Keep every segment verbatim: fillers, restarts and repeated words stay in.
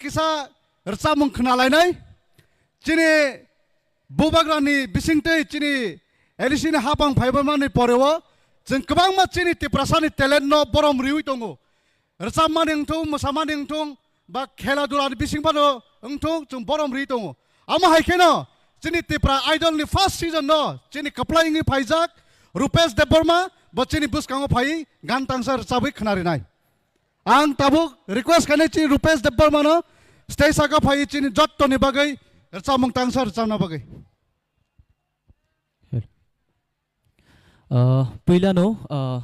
kisa rwchapmung khna lainai. Chini bubagrani bisingtwi chini L A C ni hapang phaibaimani poreo chwng kwbangma chini Tiprasani talent no borom riwi tongo. Rwchapmani wngthung, mwsamani wngthung, ba khela dulani bising phano wngthung, chwng borom ri tongo. Amo hai kheno chini Tipra Idol ni first season no chini kwplai wngwi phaijak Rupesh Debbarma bo chini bwskango phaiwi gan tangsa rwchabwi khna rinai. Ang tabuk request khainai chini Rupesh Debbarma no stage saka phaiwi chini jottoni bagwi rwchapmung tangsa rwchapna bagwi. Ah, puilano, ah,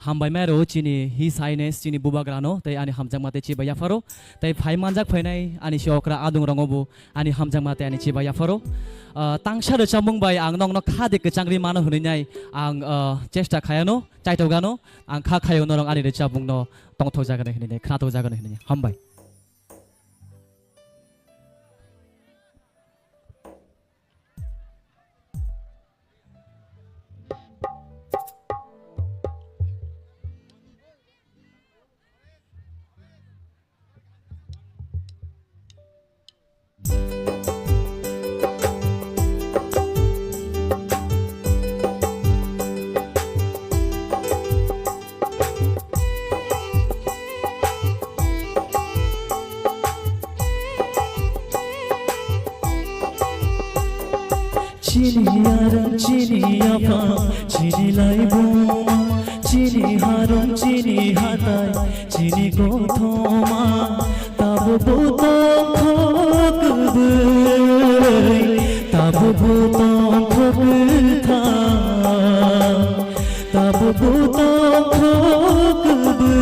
hambai mairo chini His Highness chini bubagrano, tei ani hamjakma tei chibai yapharo, tei phai manjak phainai ani si okra adung rongo bo ani hamjakma tei ani chibai yapharo. Ah, tangsa rwchapmung bai ang nokno kha de kwchangri mano hwnwi nai ang, ah, chesta khayano, chaitogano, ang kha khayo norok ani rwchapmungno tongthok jagani hwnwi nai, khnathok jagani hwnwi nai. Hambai. Chini yarwng, chini yaphang, chini laibuma, chini harwng, chini hatai, chini kothoma, tabukbo tongthok kwbwi, tabukbo tongthok kwthang. Tabukbo tongthok kwbwi,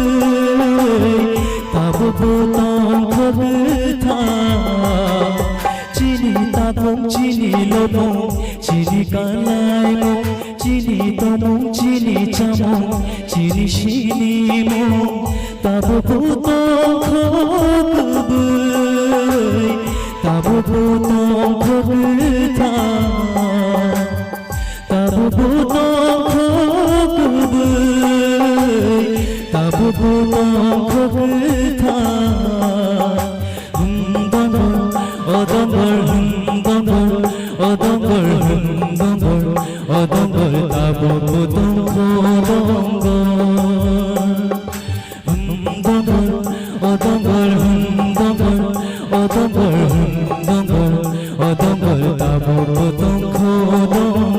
tabukbo tongthok kwthang. Chini tapung, chini lopung, chini kalaimung, chini tongmung, chini chamung, chini sinimung. Tabukbo tongthok kwbwi, tabukbo tongthok kwthang. Tabukbo tongthok kwbwi, tabukbo tongthok kwthang. Hmm, dongor, o dongor, hmm, dongor, o dongor, hmm, dongor, o dongor, tabukbo tongthok dongor. Hmm, dongor, o dongor, hmm, dongor, o dongor, hmm, dongor, o dongor, tabukbo tongthok dongor.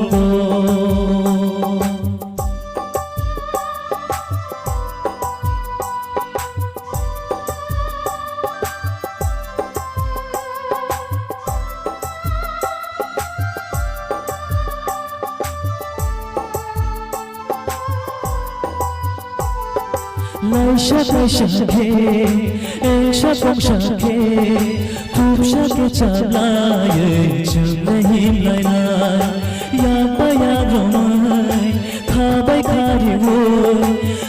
Laisa kaisa khe, engsa kongsa khe, thupsa khe chablaiwi chwngno himlainai. Yakbai yakromwi, khabai khariwi,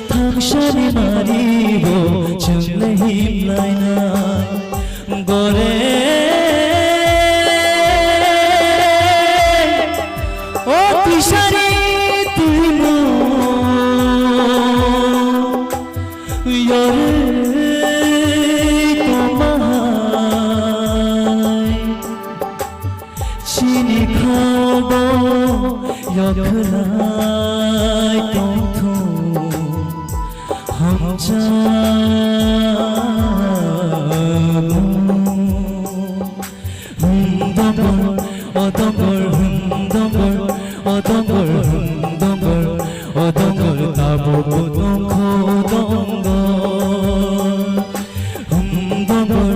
thangsani maribo chwngno himlainai. Gore, o twisari twimo, yorwi tongmahai. Chini khago yokhwlai tongthung hamjakmung. Hmm, dongor, o dongor, hmm, dongor, o dongor, hmm, dongor, o dongor, tabukbo tongthok dongor. Hmm, dongor,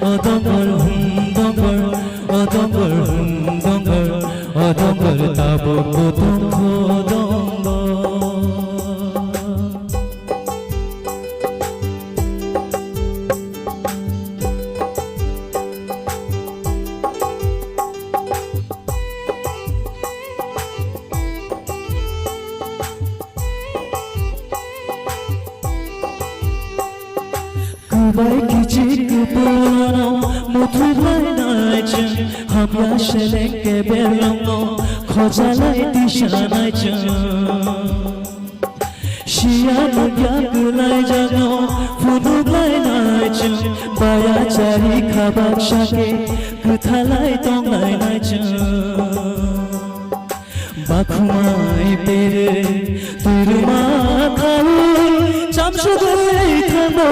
o dongor, hmm, dongor, o dongor, hmm, dongor, o dongor, tabukbo tongthok dongor. Kwbai kichik kwpwlano muthublainai chwng, hamya seleng keberlongno khojalai tisanai chwng. Siya nukya kwlai jagao phunuk lai nai chwng, baya chari khabak sake kwthalai tong lai nai chwng. Bakhumai pere tuiruma khao chamsugwi thango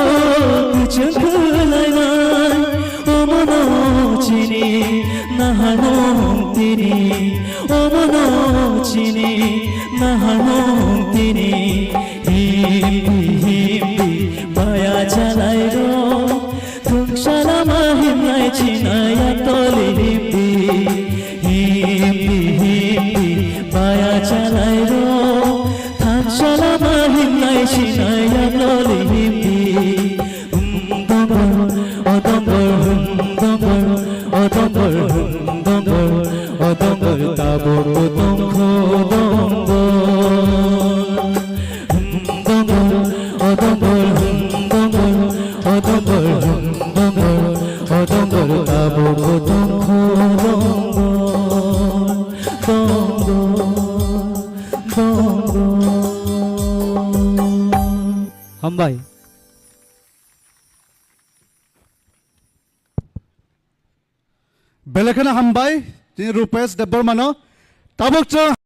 kwchwng khwlai nai. Omono chini naharmung tini, omono chini naharmung tini. Himdi himdi baya chalairo, thungsa lama himnai chinaya toli himdi. Himdi himdi baya chalairo, thungsa lama himnai chinaya toli himdi. Dongor, o dongor, hum dongor, o dongor, hum dongor, o dongor, tabuk tongkho dongor. Hum dongor, o dongor, hum dongor, o dongor, hum dongor, o dongor, tabuk tongkho dongor. Dongor, dongor. Hambai. Belai kheno hambai, chini Rupesh Debbarmano. Tabuk chwng